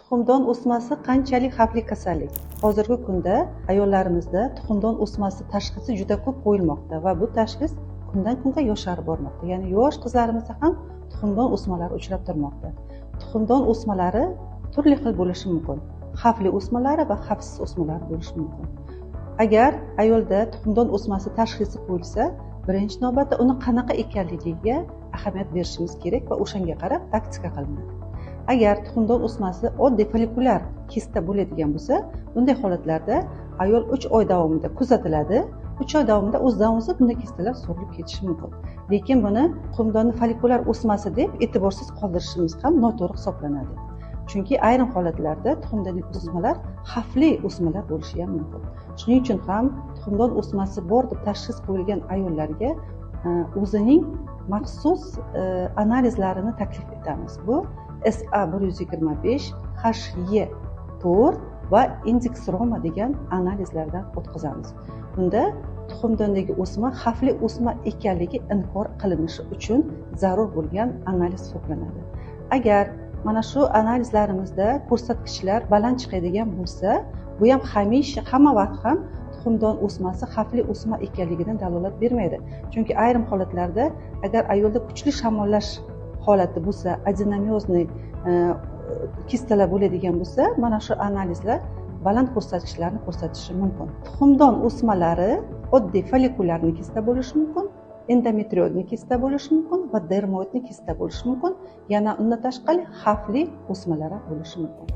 Tuxumdon o'smasi qanchalik xavfli kasallik? Hozirgi kunda ayollarimizda tuxumdon o'smasi tashxisi juda ko'p qo'yilmoqda va bu tashxis kundan kunga yosharib bormoqda. Ya'ni yosh qizlarimizda ham tuxumdon o'smalari uchrab turmoqda. Tuxumdon o'smalari turli xil bo'lishi mumkin. Xavfli o'smalari va xavfsiz o'smalari bo'lishi mumkin. Agar ayolda tuxumdon o'smasi tashxisi qo'yilsa, birinchi navbatda uni qanaqa ekanligiga ahamiyat berishimiz kerak va o'shanga qarab taktika qilinadi. Agar tuxumdon o'smasi oddiy follikulyar kista bo'ladigan bo'lsa, bunday holatlarda ayol 3 oy davomida kuzatiladi. 3 oy davomida o'zidan o'zi bunday kistalar so'rilib ketishi mumkin. Lekin buni tuxumdonni follikulyar o'smasi deb e'tiborsiz qoldirishimiz ham noto'g'ri hisoblanadi. Chunki ayrim holatlarda tuxumdondagi o'smalar xavfli o'smalar bo'lishi ham mumkin. Shuning uchun ham tuxumdon o'smasi bor deb tashxis qo'yilgan ayollarga o'zining maxsus analizlarini taklif etamiz. Bu SA 125, HE4 va indeks Roma degan analizlardan o'tkazamiz. Bunda tuxumdondagi o'sma xavfli o'sma ekanligi inkor qilinishi uchun zarur bo'lgan analiz hisoblanadi. Agar mana shu analizlarimizda ko'rsatkichlar baland chiqadigan bo'lsa, bu ham hamisha, hamma vaqt ham tuxumdon o'smasi xavfli o'sma ekanligidan dalolat bermaydi. Chunki ayrim holatlarda agar ayolda kuchli shamollash holati bo'lsa, adenomiozniy kistalar bo'ladigan bo'lsa, mana shu analizlar baland ko'rsatkichlarni ko'rsatishi mumkin. Tuxumdon o'smalari oddiy follikulyarni kista bo'lishi mumkin, endometriodni kista bo'lishi mumkin va dermoidni kista bo'lishi mumkin. Yana undan tashqari xavfli o'smalar ham bo'lishi mumkin.